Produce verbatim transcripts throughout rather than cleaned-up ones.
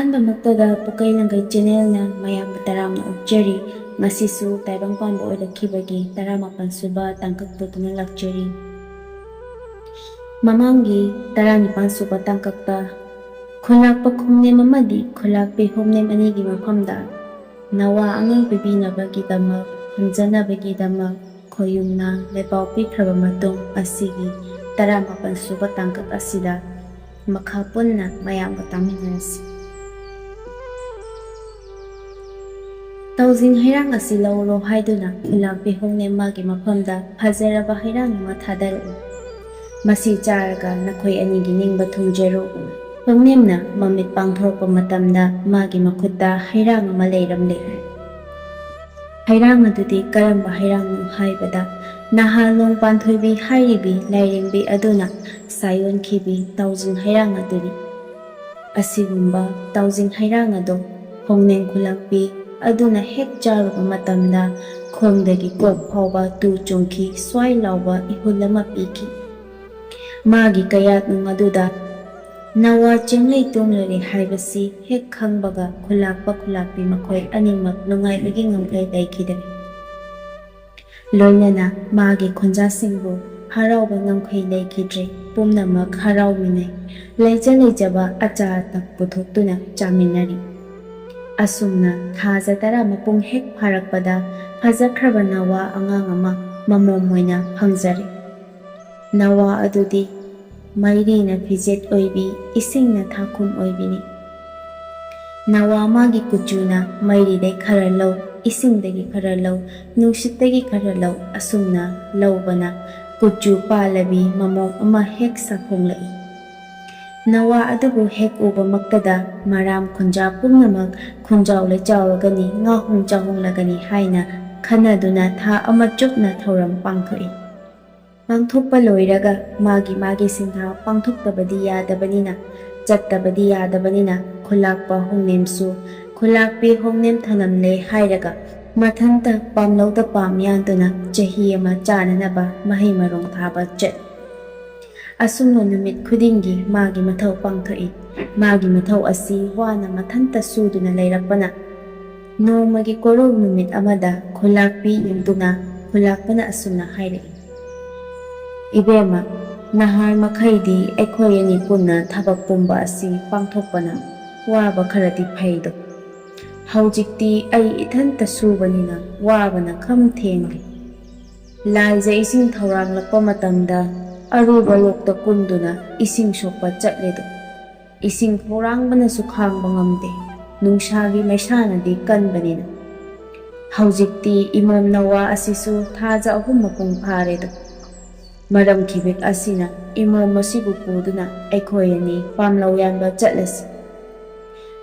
ꯑꯍꯥꯟꯕꯃꯛꯇꯗ ꯄꯨꯀꯩ ꯂꯪꯒꯩ ꯆꯦꯅꯦꯜꯅ ꯃꯌꯥꯝꯕꯨ ꯇꯔꯥꯝꯅ ꯑꯣꯛꯆꯔꯤ꯫ ꯉꯁꯤꯁꯨ ꯇꯥꯏꯕꯪ ꯄꯥꯟꯕ ꯑꯣꯏꯔꯛꯈꯤꯕꯒꯤ ꯇꯔꯥꯃꯥꯄꯟ ꯁꯨꯕ ꯇꯥꯡꯀꯛ ꯄꯨꯗꯨꯅ ꯂꯥꯛꯆꯔꯤ꯫ ꯃꯃꯥꯡꯒꯤ ꯇꯔꯥꯅꯤꯄꯥꯟ ꯁꯨꯕ ꯇꯥꯡꯀꯛꯇ ꯈꯨꯜꯂꯥꯛꯄ ꯈꯣꯡꯅꯦꯝ ꯑꯃꯗꯤ ꯈꯨꯜꯂꯥꯛꯄꯤ ꯍꯣꯡꯅꯦꯝ ꯑꯅꯤꯒꯤ ꯃꯐꯝꯗ ꯅꯋꯥ ꯑꯉꯥꯡ ꯄꯤꯕꯤꯅꯕꯒꯤꯗꯃꯛ, ꯐꯪꯖꯅꯕꯒꯤꯗꯃꯛ ꯈꯣꯌꯨꯝꯅ ꯂꯦꯄꯥꯎ ꯄꯤꯈ꯭ꯔꯕ ꯃꯇꯨꯡ, ꯑꯁꯤꯒꯤ ꯇꯔꯥꯃꯥꯄꯟ ꯁꯨꯕ ꯇꯥꯡꯀꯛ ꯑꯁꯤꯗ ꯃꯈꯥ ꯄꯨꯟꯅ ꯃꯌꯥꯝꯒ ꯇꯥꯃꯤꯟꯅꯔꯁꯤ꯫ ꯇꯥꯎꯖꯤꯡ ꯍꯩꯔꯥꯡ ꯑꯁꯤ ꯂꯧꯔꯣ ꯍꯥꯏꯗꯨꯅ ꯈꯨꯜꯂꯥꯛꯄꯤ ꯍꯣꯡꯅꯦꯝ ꯃꯥꯒꯤ ꯃꯐꯝꯗ ꯐꯖꯔꯕ ꯍꯩꯔꯥꯡ ꯑꯃ ꯊꯥꯗꯔꯛꯏ꯫ "ꯃꯁꯤ ꯆꯥꯔꯒ ꯅꯈꯣꯏ ꯑꯅꯤꯒꯤ ꯅꯤꯡꯕ ꯊꯨꯡꯖꯔꯨ꯫" ꯍꯣꯡꯅꯦꯝꯅ ꯃꯃꯤꯠ ꯄꯥꯡꯊꯣꯔꯛꯄ ꯃꯇꯝꯗ ꯃꯥꯒꯤ ꯃꯈꯨꯠꯇ ꯍꯩꯔꯥꯡ ꯑꯃ ꯂꯩꯔꯝꯂꯦ꯫ ꯍꯩꯔꯥꯡ ꯑꯗꯨꯗꯤ ꯀꯔꯝꯕ ꯍꯩꯔꯥꯡꯅꯣ ꯍꯥꯏꯕꯗ, ꯅꯍꯥ ꯅꯣꯡ ꯄꯥꯟꯊꯣꯏꯕꯤ ꯍꯥꯏꯔꯤꯕꯤ ꯂꯥꯏꯔꯦꯝꯕꯤ ꯑꯗꯨꯅ ꯁꯥꯏꯑꯣꯟꯈꯤꯕꯤ ꯇꯥꯎꯖꯤꯡ ꯍꯩꯔꯥꯡ ꯑꯗꯨꯅꯤ꯫ ꯑꯁꯤꯒꯨꯝꯕ ꯇꯥꯎꯖꯤꯡ ꯍꯩꯔꯥꯡ ꯑꯗꯨ ꯍꯣꯡꯅꯦꯝ ꯈꯨꯜꯂꯥꯛꯄꯤ ꯑꯗꯨꯅ ꯍꯦꯛ ꯆꯥꯔꯨꯕ ꯃꯇꯝꯗ ꯈꯣꯡꯗꯒꯤ ꯀꯣꯛ ꯐꯥꯎꯕ ꯇꯨ ꯆꯨꯡꯈꯤ, ꯁ꯭ꯋꯥꯏ ꯂꯥꯎꯕ ꯏꯍꯨꯜ ꯑꯃ ꯄꯤꯈꯤ꯫ ꯃꯥꯒꯤ ꯀꯌꯥꯠꯅꯨꯡ ꯑꯗꯨꯗ ꯅꯋꯥ ꯆꯤꯡꯂꯩ ꯇꯣꯡꯂꯔꯦ ꯍꯥꯏꯕꯁꯤ ꯍꯦꯛ ꯈꯪꯕꯒ ꯈꯨꯜꯂꯥꯛꯄ ꯈꯨꯜꯂꯥꯛꯄꯤ ꯃꯈꯣꯏ ꯑꯅꯤꯃꯛ ꯅꯨꯡꯉꯥꯏꯕꯒꯤ ꯉꯝꯈꯩ ꯂꯩꯈꯤꯗ꯭ꯔꯦ꯫ ꯂꯣꯏꯅꯅ ꯃꯥꯒꯤ ꯈꯨꯟꯖꯥꯁꯤꯡꯕꯨ ꯍꯔꯥꯎꯕ ꯉꯝꯈꯩ ꯂꯩꯈꯤꯗ꯭ꯔꯦ꯫ ꯄꯨꯝꯅꯃꯛ ꯍꯔꯥꯎꯃꯤꯟꯅꯩ꯫ ꯂꯩꯖ ꯂꯩꯖꯕ ꯑꯆꯥ ꯑꯊꯛ ꯄꯨꯊꯣꯛꯇꯨꯅ ꯆꯥꯃꯤꯟꯅꯔꯤ꯫ ꯑꯁꯨꯝꯅ ꯊꯥꯖ ꯇꯔꯥ ꯃꯄꯨꯡ ꯍꯦꯛ ꯐꯥꯔꯛꯄꯗ ꯐꯖꯈ꯭ꯔꯕ ꯅꯋꯥ ꯑꯉꯥꯡ ꯑꯃ ꯃꯃꯣꯝ ꯑꯣꯏꯅ ꯐꯪꯖꯔꯦ꯫ ꯅꯋꯥ ꯑꯗꯨꯗꯤ ꯃꯩꯔꯤꯅ ꯐꯤꯖꯦꯠ ꯑꯣꯏꯕꯤ, ꯏꯁꯤꯡꯅ ꯊꯥꯈꯨꯝ ꯑꯣꯏꯕꯤꯅꯤ꯫ ꯅꯋꯥ ꯃꯥꯒꯤ ꯀꯨꯆꯨꯅ ꯃꯩꯔꯤꯗꯩ ꯈꯔ ꯂꯧ, ꯏꯁꯤꯡꯗꯒꯤ ꯈꯔ ꯂꯧ, ꯅꯨꯡꯁꯤꯠꯇꯒꯤ ꯈꯔ ꯂꯧ, ꯑꯁꯨꯝꯅ ꯂꯧꯕꯅ ꯀꯨꯆꯨ ꯄꯥꯜꯂꯕꯤ ꯃꯃꯣꯝ ꯑꯃ ꯍꯦꯛ ꯁꯥꯐꯣꯡꯂꯛꯏ꯫ ꯅꯋꯥ ꯑꯗꯨꯕꯨ ꯍꯦꯛ ꯎꯕꯃꯛꯇꯗ ꯃꯔꯥꯝ ꯈꯨꯟꯖꯥ ꯄꯨꯝꯅꯃꯛ ꯈꯨꯟꯖꯥꯎ ꯂꯩꯆꯥꯎꯔꯒꯅꯤ, ꯉꯥꯍꯣꯡ ꯆꯥꯍꯣꯡꯂꯒꯅꯤ ꯍꯥꯏꯅ ꯈꯟꯅꯗꯨꯅ ꯊꯥ ꯑꯃ ꯆꯨꯞꯅ ꯊꯧꯔꯝ ꯄꯥꯡꯊꯣꯛꯏ꯫ ꯄꯥꯡꯊꯣꯛꯄ ꯂꯣꯏꯔꯒ ꯃꯥꯒꯤ ꯃꯥꯒꯤ ꯁꯤꯟꯊꯥ ꯄꯥꯡꯊꯣꯛꯇꯕꯗꯤ ꯌꯥꯗꯕꯅꯤꯅ, ꯆꯠꯇꯕꯗꯤ ꯌꯥꯗꯕꯅꯤꯅ, ꯈꯨꯜꯂꯥꯛꯄ ꯍꯣꯡꯅꯦꯝꯁꯨ ꯈꯨꯜꯂꯥꯛꯄꯤ ꯍꯣꯡꯅꯦꯝ ꯊꯅꯝꯂꯦ ꯍꯥꯏꯔꯒ ꯃꯊꯟꯇ ꯄꯥꯝꯂꯧꯗ ꯄꯥꯝ ꯌꯥꯟꯗꯨꯅ ꯆꯍꯤ ꯑꯃ ꯆꯥꯅꯅꯕ ꯃꯍꯩ ꯃꯔꯣꯡ ꯊꯥꯕ ꯆꯠ꯫ ꯑꯁꯨꯝꯅ ꯅꯨꯃꯤꯠ ꯈꯨꯗꯤꯡꯒꯤ ꯃꯥꯒꯤ ꯃꯊꯧ ꯄꯥꯡꯊꯣꯛꯏ꯫ ꯃꯥꯒꯤ ꯃꯊꯧ ꯑꯁꯤ ꯋꯥꯅ ꯃꯊꯟꯇ ꯁꯨꯗꯨꯅ ꯂꯩꯔꯛꯄꯅ, ꯅꯣꯡꯃꯒꯤ ꯀꯣꯔꯧ ꯅꯨꯃꯤꯠ ꯑꯃꯗ ꯈꯨꯂꯥꯛꯄꯤ ꯌꯦꯡꯗꯨꯅ ꯈꯨꯂꯥꯛꯄꯅ ꯑꯁꯨꯝꯅ ꯍꯥꯏꯔꯛꯏ, "ꯏꯕꯦꯝꯃ, ꯅꯍꯥꯟ ꯃꯈꯩꯗꯤ ꯑꯩꯈꯣꯏ ꯑꯅꯤ ꯄꯨꯟꯅ ꯊꯕꯛ ꯄꯨꯝꯕ ꯑꯁꯤ ꯄꯥꯡꯊꯣꯛꯄꯅ ꯋꯥꯕ ꯈꯔꯗꯤ ꯐꯩꯗꯣ, ꯍꯧꯖꯤꯛꯇꯤ ꯑꯩ ꯏꯊꯟꯇ ꯁꯨꯕꯅꯤꯅ ꯋꯥꯕꯅ ꯈꯝ ꯊꯦꯡꯂꯦ꯫ ꯂꯥꯏꯖ ꯏꯁꯤꯡ ꯊꯧꯔꯥꯡꯂꯛꯄ ꯃꯇꯝꯗ ꯑꯔꯨꯕ ꯂꯣꯛꯇ ꯀꯨꯝꯗꯨꯅ ꯏꯁꯤꯡ ꯁꯣꯛꯄ ꯆꯠꯂꯦꯗꯣ, ꯏꯁꯤꯡ ꯈꯧꯔꯥꯡꯕꯅꯁꯨ ꯈꯥꯡꯕ ꯉꯝꯗꯦ, ꯅꯨꯡꯁꯥꯒꯤ ꯃꯩꯁꯥꯅꯗꯤ ꯀꯟꯕꯅꯤꯅ꯫ ꯍꯧꯖꯤꯛꯇꯤ ꯏꯃꯣꯝ ꯅꯋꯥ ꯑꯁꯤꯁꯨ ꯊꯥꯖ ꯑꯍꯨꯝ ꯃꯄꯨꯡ ꯐꯥꯔꯦꯗꯣ꯫ ꯃꯔꯝ ꯈꯤꯕꯤꯛ ꯑꯁꯤꯅ ꯏꯃꯣꯝ ꯑꯁꯤꯕꯨ ꯄꯨꯗꯨꯅ ꯑꯩꯈꯣꯏ ꯑꯅꯤ ꯄꯥꯝꯂꯧ ꯌꯥꯟꯕ ꯆꯠꯂꯁꯤ꯫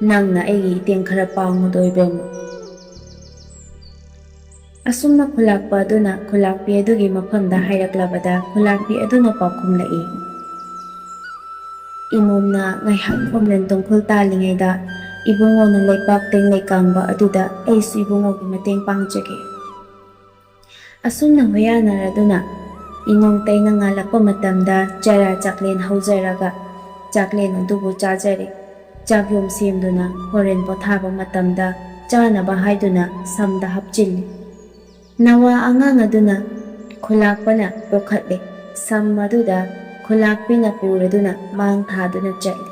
ꯅꯪꯅ ꯑꯩꯒꯤ ꯏꯇꯦꯡ ꯈꯔ ꯄꯥꯡꯉꯨꯗꯣ, ꯏꯕꯦꯝꯃ?" ꯑꯁꯨꯝꯅ ꯈꯨꯂꯥꯛꯄ ꯑꯗꯨꯅ ꯈꯨꯂꯥꯛꯄꯤ ꯑꯗꯨꯒꯤ ꯃꯐꯝꯗ ꯍꯥꯏꯔꯛꯂꯕꯗ, ꯈꯨꯂꯥꯛꯄꯤ ꯑꯗꯨꯅ ꯄꯥꯎꯈꯨꯝꯂꯛꯏ, "ꯏꯃꯣꯝꯅ ꯉꯥꯏꯍꯥꯛ ꯈꯣꯝꯂꯦꯟ ꯇꯣꯡꯈꯨꯜ ꯇꯥꯜꯂꯤꯉꯩꯗ ꯏꯕꯨꯡꯉꯣꯅ ꯂꯩꯄꯥꯛ ꯇꯦꯡ ꯂꯩꯀꯥꯡꯕ ꯑꯗꯨꯗ ꯑꯩꯁꯨ ꯏꯕꯨꯡꯉꯣꯒꯤ ꯃꯇꯦꯡ ꯄꯥꯡꯖꯒꯦ꯫" ꯑꯁꯨꯝꯅ ꯍꯣꯌꯥꯅꯔꯗꯨꯅ ꯏꯉꯧ ꯇꯩꯅ ꯉꯥꯜꯂꯛꯄ ꯃꯇꯝꯗ ꯆꯔꯥ ꯆꯥꯛꯂꯦꯟ ꯍꯧꯖꯔꯒ ꯆꯥꯛꯂꯦꯟ ꯑꯗꯨꯕꯨ ꯆꯥꯖꯔꯦ꯫ ꯆꯥꯛꯌꯣꯝ ꯁꯦꯝꯗꯨꯅ ꯍꯣꯔꯦꯟ ꯄꯣꯊꯥꯕ ꯃꯇꯝꯗ ꯆꯥꯅꯕ ꯍꯥꯏꯗꯨꯅ ꯁꯝꯗ ꯍꯥꯞꯆꯤꯜꯂꯤ꯫ ꯅꯋꯥ ꯑꯉꯥꯡ ꯑꯗꯨꯅ ꯈꯨꯂꯥꯛꯄꯅ ꯄꯣꯛꯈꯠꯂꯦ꯫ ꯁꯝ ꯑꯗꯨꯗ ꯈꯨꯂꯥꯛꯄꯤꯅ ꯄꯨꯔꯗꯨꯅ ꯃꯥꯡ ꯊꯥꯗꯨꯅ ꯆꯠꯂꯤ꯫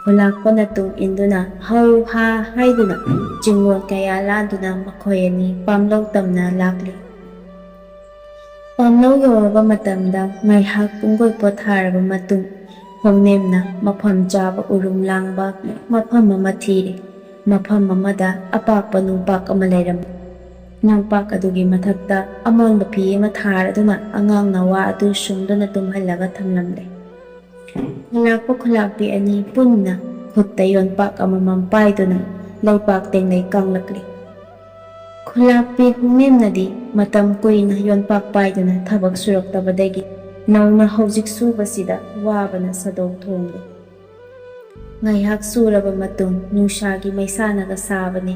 ꯈꯨꯂꯥꯛꯄꯅ ꯇꯨꯡ ꯏꯟꯗꯨꯅ ꯍꯧ ꯍꯥ ꯍꯥꯏꯗꯨꯅ ꯆꯤꯡꯂꯣꯟ ꯀꯌꯥ ꯂꯥꯟꯗꯨꯅ ꯃꯈꯣꯏ ꯑꯅꯤ ꯄꯥꯝꯂꯧ ꯇꯝꯅ ꯂꯥꯛꯂꯤ꯫ ꯄꯥꯝꯂꯧ ꯌꯧꯔꯕ ꯃꯇꯝꯗ ꯉꯥꯏꯍꯥꯛ ꯄꯨꯡꯀꯣꯏ ꯄꯣꯊꯥꯔꯕ ꯃꯇꯨꯡ, ꯈꯣꯡꯅꯦꯝꯅ ꯃꯐꯝ ꯆꯥꯕ ꯎꯔꯨꯝ ꯂꯥꯡꯕ ꯃꯐꯝ ꯑꯃ ꯊꯤꯔꯦ꯫ ꯃꯐꯝ ꯑꯃꯗ ꯑꯄꯥꯛꯄ ꯅꯨꯡꯄꯥꯛ ꯑꯃ ꯂꯩꯔꯝꯃꯤ꯫ ꯅꯨꯡꯄꯥꯛ ꯑꯗꯨꯒꯤ ꯃꯊꯛꯇ ꯑꯃꯣꯟꯕ ꯐꯤ ꯑꯃ ꯊꯥꯔꯗꯨꯅ ꯑꯉꯥꯡ ꯅꯋꯥ ꯑꯗꯨ ꯁꯨꯝꯗꯨꯅ ꯇꯨꯝꯍꯜꯂꯒ ꯊꯝꯂꯝꯂꯦ꯫ ꯈꯨꯂꯥꯛꯄ ꯈꯨꯂꯥꯛꯄꯤ ꯑꯅꯤ ꯄꯨꯟꯅ ꯈꯨꯠꯇ ꯌꯣꯟꯄꯥꯛ ꯑꯃꯃꯝ ꯄꯥꯏꯗꯨꯅ ꯂꯩꯄꯥꯛ ꯇꯦꯡꯅꯩ ꯀꯪꯂꯛꯂꯤ꯫ ꯈꯨꯂꯥꯛꯄꯤ ꯈꯣꯡꯅꯦꯝꯅꯗꯤ ꯃꯇꯝ ꯀꯨꯏꯅ ꯌꯣꯟꯄꯥꯛ ꯄꯥꯏꯗꯨꯅ ꯊꯕꯛ ꯁꯨꯔꯛꯇꯕꯗꯒꯤ ꯅꯧꯅ ꯍꯧꯖꯤꯛ ꯁꯨꯕꯁꯤꯗ ꯋꯥꯕꯅ ꯁꯥꯗꯣꯡ ꯊꯣꯡꯂꯤ꯫ ꯉꯥꯏꯍꯥꯛ ꯁꯨꯔꯕ ꯃꯇꯨꯡ ꯅꯨꯡꯁꯥꯒꯤ ꯃꯩꯁꯥꯅꯒ ꯁꯥꯕꯅꯤ꯫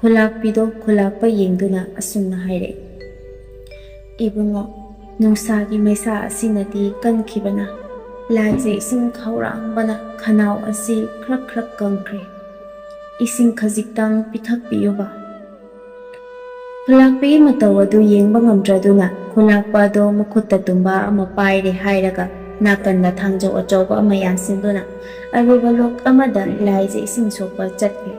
ꯈꯨꯂꯥꯛꯄꯤꯗꯣ ꯈꯨꯂꯥꯛꯄ ꯌꯦꯡꯗꯨꯅ ꯑꯁꯨꯝꯅ ꯍꯥꯏꯔꯛꯏ, "ꯏꯕꯨꯡꯉꯣ, ꯅꯨꯡꯁꯥꯒꯤ ꯃꯩꯁꯥ ꯑꯁꯤꯅꯗꯤ ꯀꯟꯈꯤꯕꯅ ꯂꯥꯏꯖ ꯏꯁꯤꯡ ꯈꯧꯔꯥꯡꯕꯅ ꯈꯅꯥꯎ ꯑꯁꯤ ꯈ꯭ꯔꯛ ꯈ꯭ꯔꯛ ꯀꯪꯈ꯭ꯔꯦ꯫ "ꯏꯁꯤꯡ ꯈꯖꯤꯛꯇꯪ ꯄꯤꯊꯛꯄꯤꯌꯨꯕ꯫" ꯈꯨꯂꯥꯛꯄꯤꯒꯤ ꯃꯇꯧ ꯑꯗꯨ ꯌꯦꯡꯕ ꯉꯝꯗ꯭ꯔꯗꯨꯅ ꯈꯨꯂꯥꯛꯄ ꯑꯗꯣ ꯃꯈꯨꯠꯇ ꯇꯨꯝꯕ ꯑꯃ ꯄꯥꯏꯔꯦ ꯍꯥꯏꯔꯒ ꯅꯥꯀꯟꯗ ꯊꯥꯡꯖꯧ ꯑꯆꯧꯕ ꯑꯃ ꯌꯥꯟꯁꯤꯟꯗꯨꯅ ꯑꯔꯨꯕ ꯂꯣꯛ ꯑꯃꯗ ꯂꯥꯏꯖ ꯏꯁꯤꯡ ꯁꯣꯛꯄ ꯆꯠꯈ꯭ꯔꯦ꯫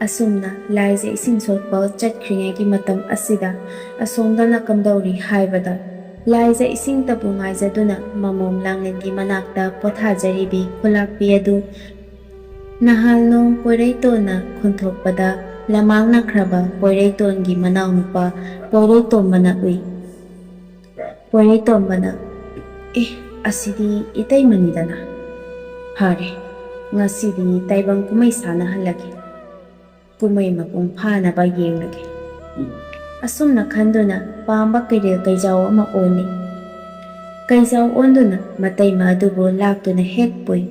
ꯑꯁꯨꯝꯅ ꯂꯥꯏꯖ ꯏꯁꯤꯡ ꯁꯣꯛꯄ ꯆꯠꯈ꯭ꯔꯤꯉꯩꯒꯤ ꯃꯇꯝ ꯑꯁꯤꯗ ꯑꯁꯣꯝꯗꯅ ꯀꯝꯗꯧꯔꯤ ꯍꯥꯏꯕꯗ, ꯂꯥꯏꯖ ꯏꯁꯤꯡꯇꯕꯨ ꯉꯥꯏꯖꯗꯨꯅ ꯃꯃꯣꯝ ꯂꯥꯡꯂꯦꯟꯒꯤ ꯃꯅꯥꯛꯇ ꯄꯣꯊꯥꯖꯔꯤꯕꯤ ꯈꯨꯂꯥꯛꯄꯤ ꯑꯗꯨ ꯅꯍꯥꯜ ꯅꯣꯡ ꯄꯣꯏꯔꯩꯇꯣꯟꯅ ꯈꯣꯟꯊꯣꯛꯄꯗ ꯂꯃꯥꯡꯅꯈ꯭ꯔꯕ ꯄꯣꯏꯔꯩꯇꯣꯟꯒꯤ ꯃꯅꯥꯎꯅꯨꯄꯥ ꯄꯣꯏꯔꯩꯇꯣꯝꯕꯅ ꯎꯏ꯫ ꯄꯣꯏꯔꯩꯇꯣꯝꯕꯅ, "ꯑꯦ, ꯑꯁꯤꯗꯤ ꯏꯇꯩꯃꯅꯤꯗꯅ꯫ ꯐꯔꯦ, ꯉꯁꯤꯗꯤ ꯇꯥꯏꯕꯪ ꯀꯨꯝꯍꯩ ꯁꯥꯟꯅꯍꯜꯂꯒꯦ꯫ ꯀꯨꯝꯍꯩ ꯃꯄꯨꯡ ꯐꯥꯅꯕ ꯌꯦꯡꯂꯒꯦ꯫" ꯑꯁꯨꯝꯅ ꯈꯟꯗꯨꯅ ꯄꯥꯝꯕ ꯀꯩꯔꯦꯜ ꯀꯩꯖꯥꯎ ꯑꯃ ꯑꯣꯜꯂꯤ꯫ ꯀꯩꯖꯥꯎ ꯑꯣꯟꯗꯨꯅ ꯃꯇꯩꯃ ꯑꯗꯨꯕꯨ ꯂꯥꯛꯇꯨꯅ ꯍꯦꯛ ꯄꯨꯏ꯫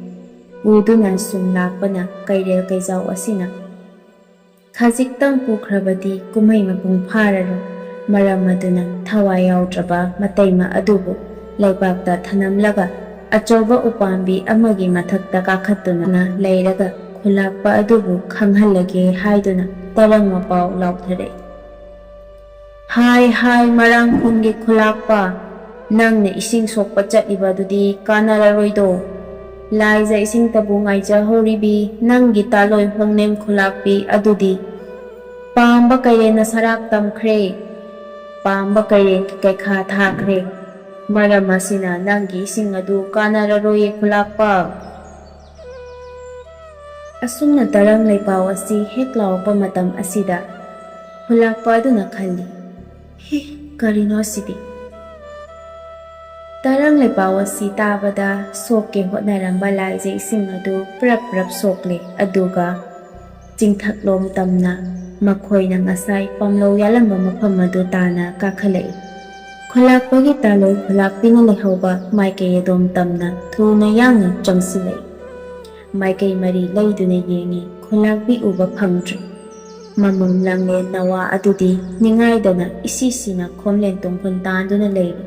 ꯄꯨꯗꯨꯅ ꯁꯨꯝ ꯂꯥꯛꯄꯅ ꯀꯩꯔꯦꯜ ꯀꯩꯖꯥꯎ ꯑꯁꯤꯅ ꯈꯖꯤꯛꯇꯪ ꯄꯨꯈ꯭ꯔꯕꯗꯤ ꯀꯨꯝꯍꯩ ꯃꯄꯨꯡ ꯐꯥꯔꯔꯣꯏ꯫ ꯃꯔꯝ ꯑꯗꯨꯅ ꯊꯋꯥꯏ ꯌꯥꯎꯗ꯭ꯔꯕ ꯃꯇꯩꯃ ꯑꯗꯨꯕꯨ ꯂꯩꯕꯥꯛꯇ ꯊꯅꯝꯂꯒ ꯑꯆꯧꯕ ꯎꯄꯥꯝꯕꯤ ꯑꯃꯒꯤ ꯃꯊꯛꯇ ꯀꯥꯈꯠꯇꯨꯅ ꯂꯩꯔꯒ ꯈꯨꯂꯥꯛꯄ ꯑꯗꯨꯕꯨ ꯈꯪꯍꯜꯂꯒꯦ ꯍꯥꯏꯗꯨꯅ ꯇꯔꯪ ꯃꯄꯥꯎ ꯂꯥꯎꯊꯔꯛꯏ꯫ "ꯍꯥꯏ, ꯍꯥꯏ, ꯃꯔꯥꯡ ꯈꯨꯟꯒꯤ ꯈꯨꯂꯥꯛꯄ, ꯅꯪꯅ ꯏꯁꯤꯡ ꯁꯣꯛꯄ ꯆꯠꯂꯤꯕ ꯑꯗꯨꯗꯤ ꯀꯥꯟꯅꯔꯔꯣꯏꯗꯣ꯫ ꯂꯥꯏꯖ ꯏꯁꯤꯡꯇꯕꯨ ꯉꯥꯏꯖꯍꯧꯔꯤꯕꯤ ꯅꯪꯒꯤ ꯇꯥꯂꯣꯏ ꯍꯣꯡꯅꯦꯝ ꯈꯨꯂꯥꯛꯄꯤ ꯑꯗꯨꯗꯤ ꯄꯥꯝꯕ ꯀꯩꯔꯦꯟꯅ ꯁꯔꯥꯛ ꯇꯝꯈ꯭ꯔꯦ, ꯄꯥꯝꯕ ꯀꯩꯔꯦꯟꯒꯤ ꯀꯩꯈꯥ ꯊꯥꯈ꯭ꯔꯦ꯫ ꯃꯔꯝ ꯑꯁꯤꯅ ꯅꯪꯒꯤ ꯏꯁꯤꯡ ꯑꯗꯨ ꯀꯥꯟꯅꯔꯔꯣꯏꯌꯦ ꯈꯨꯂꯥꯛꯄ꯫" ꯑꯁꯨꯝꯅ ꯇꯔꯪ ꯂꯩꯄꯥꯎ ꯑꯁꯤ ꯍꯦꯛ ꯂꯥꯎꯔꯛꯄ ꯃꯇꯝ ꯑꯁꯤꯗ ꯈꯨꯂꯥꯛꯄ ꯑꯗꯨꯅ ꯈꯜꯂꯤ, "ꯍꯦ, ꯀꯔꯤꯅꯣ ꯑꯁꯤꯗꯤ?" ꯇꯔꯪ ꯂꯩꯄꯥꯎ ꯑꯁꯤ ꯇꯥꯕꯗ ꯁꯣꯛꯀꯦ ꯍꯣꯠꯅꯔꯝꯕ ꯂꯥꯏꯖ ꯏꯁꯤꯡ ꯑꯗꯨ ꯄ꯭ꯔꯞ ꯄ꯭ꯔꯞ ꯁꯣꯛꯂꯦ, ꯑꯗꯨꯒ ꯆꯤꯡꯊꯛꯂꯣꯝ ꯇꯝꯅ ꯃꯈꯣꯏꯅ ꯉꯁꯥꯏ ꯄꯥꯝꯂꯧ ꯌꯥꯜꯂꯝꯕ ꯃꯐꯝ ꯑꯗꯨ ꯇꯥꯅ ꯀꯥꯈꯠꯂꯛꯏ꯫ ꯈꯨꯂꯥꯛꯄꯒꯤ ꯇꯥꯂꯣꯏ ꯈꯨꯂꯥꯛꯄꯤꯅ ꯂꯩꯍꯧꯕ ꯃꯥꯏꯀꯩ ꯑꯗꯣꯝ ꯇꯝꯅ ꯊꯨꯅ ꯌꯥꯡꯅ ꯆꯪꯁꯤꯜꯂꯛꯏ꯫ ꯃꯥꯏꯀꯩ ꯃꯔꯤ ꯂꯩꯗꯨꯅ ꯌꯦꯡꯉꯤ, ꯈꯨꯂꯥꯛꯄꯤ ꯎꯕ ꯐꯪꯗ꯭ꯔꯦ꯫ ꯃꯃꯝ ꯂꯥꯡꯂꯦꯟ ꯅꯋꯥ ꯑꯗꯨꯗꯤ ꯅꯤꯡꯉꯥꯏꯗꯅ ꯏꯁꯤ ꯁꯤꯅ ꯈꯣꯝꯂꯦꯟ ꯇꯨꯡꯈꯨꯟ ꯇꯥꯟꯗꯨꯅ ꯂꯩꯔꯤ꯫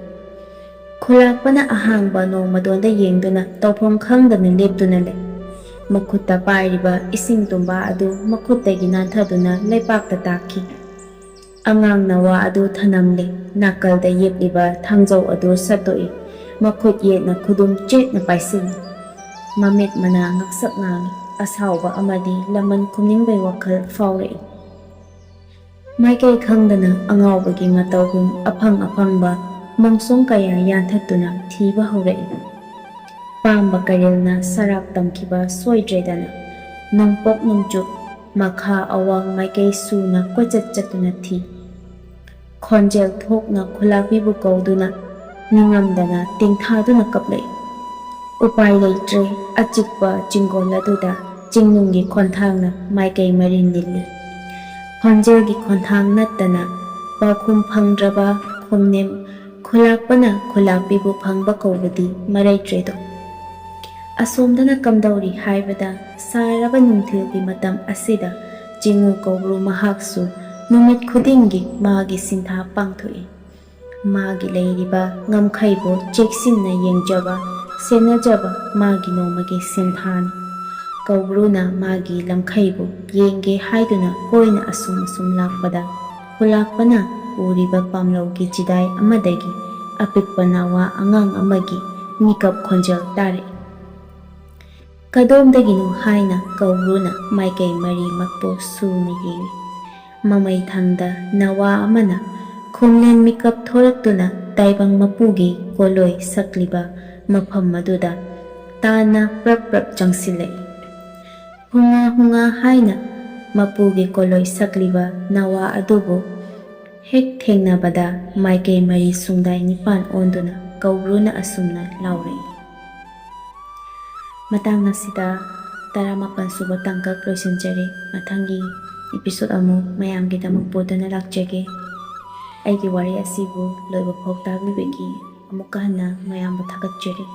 ꯈꯨꯂꯥꯛꯄꯅ ꯑꯍꯥꯡꯕ ꯅꯣꯡꯃꯗꯣꯟꯗ ꯌꯦꯡꯗꯨꯅ ꯇꯧꯐꯝ ꯈꯪꯗꯅ ꯂꯦꯞꯇꯨꯅ ꯂꯩ꯫ ꯃꯈꯨꯠꯇ ꯄꯥꯏꯔꯤꯕ ꯏꯁꯤꯡ ꯇꯨꯝꯕꯥ ꯑꯗꯨ ꯃꯈꯨꯠꯇꯒꯤ ꯅꯥꯟꯊꯗꯨꯅ ꯂꯩꯄꯥꯛꯇ ꯇꯥꯈꯤ꯫ ꯑꯉꯥꯡꯅ ꯋꯥ ꯑꯗꯨ ꯊꯅꯝꯂꯦ꯫ ꯅꯥꯀꯜꯗ ꯌꯦꯞꯂꯤꯕ ꯊꯥꯡꯖꯧ ꯑꯗꯨ ꯁꯠꯇꯣꯛꯏ꯫ ꯃꯈꯨꯠ ꯌꯦꯠꯅ ꯈꯨꯗꯨꯝ ꯆꯦꯠꯅ ꯄꯥꯏꯁꯤꯜꯂꯤ꯫ ꯃꯃꯤꯠ ꯃꯅꯥ ꯉꯛꯁꯛ ꯉꯥꯡꯏ꯫ ꯑꯁꯥꯎꯕ ꯑꯃꯗꯤ ꯂꯃꯟ ꯈꯨꯝꯅꯤꯡꯕꯩ ꯋꯥꯈꯜ ꯐꯥꯎꯔꯛꯏ꯫ ꯃꯥꯏꯀꯩ ꯈꯪꯗꯅ ꯑꯉꯥꯎꯕꯒꯤ ꯃꯇꯧꯒꯨꯝ ꯑꯐꯪ ꯑꯐꯪꯕ ꯃꯣꯡꯁꯣꯡ ꯀꯌꯥ ꯌꯥꯟꯊꯠꯇꯨꯅ ꯊꯤꯕ ꯍꯧꯔꯛꯏ꯫ ꯄꯥꯝꯕ ꯀꯔꯤꯜꯅ ꯁꯔꯥꯞ ꯇꯝꯈꯤꯕ ꯁꯣꯏꯗ꯭ꯔꯦꯗꯅ ꯅꯣꯡꯄꯣꯛ ꯅꯣꯡꯆꯨꯞ ꯃꯈꯥ ꯑꯋꯥꯡ ꯃꯥꯏꯀꯩ ꯁꯨꯅ ꯀꯣꯏꯆꯠ ꯆꯠꯇꯨꯅ ꯊꯤ꯫ ꯈꯣꯟꯖꯦꯜ ꯊꯣꯛꯅ ꯈꯨꯂꯥꯛꯄꯤꯕꯨ ꯀꯧꯗꯨꯅ ꯅꯤꯡꯉꯝꯗꯅ ꯇꯦꯡꯊꯥꯗꯨꯅ ꯀꯞꯂꯛꯏ꯫ ꯎꯄꯥꯏ ꯂꯩꯇ꯭ꯔꯦ꯫ ꯑꯆꯤꯛꯄ ꯆꯤꯡꯒꯣꯜ ꯑꯗꯨꯗ ꯆꯤꯡꯅꯨꯡꯒꯤ ꯈꯣꯟꯊꯥꯡꯅ ꯃꯥꯏꯀꯩ ꯃꯔꯤ ꯅꯤꯜꯂꯤ꯫ ꯈꯣꯟꯖꯦꯜꯒꯤ ꯈꯣꯟꯊꯥꯡ ꯅꯠꯇꯅ ꯄꯥꯎꯈꯨꯝ ꯐꯪꯗ꯭ꯔꯕ ꯈꯣꯡꯅꯦꯝ ꯈꯨꯂꯥꯛꯄꯅ ꯈꯨꯂꯥꯛꯄꯤꯕꯨ ꯐꯪꯕ ꯀꯧꯕꯗꯤ ꯃꯔꯩꯇ꯭ꯔꯦꯗꯣ꯫ ꯑꯁꯣꯝꯗꯅ ꯀꯝꯗꯧꯔꯤ ꯍꯥꯏꯕꯗ ꯁꯥꯔꯕ ꯅꯨꯡꯊꯤꯜꯒꯤ ꯃꯇꯝ ꯑꯁꯤꯗ ꯆꯤꯡꯉꯨ ꯀꯧꯕ꯭ꯔꯨ ꯃꯍꯥꯛꯁꯨ ꯅꯨꯃꯤꯠ ꯈꯨꯗꯤꯡꯒꯤ ꯃꯥꯒꯤ ꯁꯤꯟꯊꯥ ꯄꯥꯡꯊꯣꯛꯏ꯫ ꯃꯥꯒꯤ ꯂꯩꯔꯤꯕ ꯉꯝꯈꯩꯕꯨ ꯆꯦꯛꯁꯤꯟꯅ ꯌꯦꯡꯖꯕ, ꯁꯦꯟꯅꯖꯕ ꯃꯥꯒꯤ ꯅꯣꯡꯃꯒꯤ ꯁꯤꯟꯊꯥꯅꯤ꯫ ꯀꯧꯕ꯭ꯔꯨꯅ ꯃꯥꯒꯤ ꯂꯝꯈꯩꯕꯨ ꯌꯦꯡꯒꯦ ꯍꯥꯏꯗꯨꯅ ꯀꯣꯏꯅ ꯑꯁꯨꯝ ꯑꯁꯨꯝ ꯂꯥꯛꯄꯗ, ꯈꯨꯂꯥꯛꯄꯅ ꯎꯔꯤꯕ ꯄꯥꯝꯂꯧꯒꯤ ꯆꯤꯗꯥꯏ ꯑꯃꯗꯒꯤ ꯑꯄꯤꯛꯄ ꯅꯋꯥ ꯑꯉꯥꯡ ꯑꯃꯒꯤ ꯃꯤꯀꯞ ꯈꯣꯟꯖꯦꯜ ꯇꯥꯔꯛꯏ꯫ "ꯀꯗꯣꯝꯗꯒꯤꯅꯣ?" ꯍꯥꯏꯅ ꯀꯧꯕ꯭ꯔꯨꯅ ꯃꯥꯏꯀꯩ ꯃꯔꯤꯃꯛꯄꯨ ꯁꯨꯅ ꯌꯦꯡꯏ꯫ ꯃꯃꯩ ꯊꯪꯗ ꯅꯋꯥ ꯑꯃꯅ ꯈꯣꯡꯂꯦꯟ ꯃꯤꯀꯞ ꯊꯣꯔꯛꯇꯨꯅ ꯇꯥꯏꯕꯪ ꯃꯄꯨꯒꯤ ꯀꯣꯂꯣꯏ ꯁꯛꯂꯤꯕ ꯃꯐꯝ ꯑꯗꯨꯗ ꯇꯥꯟꯅ ꯄ꯭ꯔꯞ ꯄ꯭ꯔꯞ ꯆꯪꯁꯤꯜꯂꯛꯏ꯫ "ꯍꯨꯉꯥ ꯍꯨꯉꯥ" ꯍꯥꯏꯅ ꯃꯄꯨꯒꯤ ꯀꯣꯂꯣꯏ ꯁꯛꯂꯤꯕ ꯅꯋꯥ ꯑꯗꯨꯕꯨ ꯍꯦꯛ ꯊꯦꯡꯅꯕꯗ ꯃꯥꯏꯀꯩ ꯃꯔꯤ ꯁꯨꯡꯗꯥꯏ ꯅꯤꯄꯥꯟ ꯑꯣꯟꯗꯨꯅ ꯀꯧꯕ꯭ꯔꯨꯅ ꯑꯁꯨꯝꯅ ꯂꯥꯎꯔꯛꯏ꯫ ꯃꯇꯥꯡ ꯑꯁꯤꯗ ꯇꯔꯥꯃꯥꯄꯟ ꯁꯨꯕ ꯇꯥꯡꯀꯛ ꯂꯣꯏꯁꯤꯟꯖꯔꯦ꯫ ꯃꯊꯪꯒꯤ episode ꯑꯃꯨꯛ ꯃꯌꯥꯝꯒꯤꯗꯃꯛ ꯄꯨꯗꯨꯅ ꯂꯥꯛꯆꯒꯦ꯫ ꯑꯩꯒꯤ ꯋꯥꯔꯤ ꯑꯁꯤꯕꯨ ꯂꯣꯏꯕ ꯐꯥꯎ ꯇꯥꯕꯤꯕꯒꯤ ꯑꯃꯨꯛꯀ ꯍꯟꯅ ꯃꯌꯥꯝꯕꯨ ꯊꯥꯒꯠꯆꯔꯤ꯫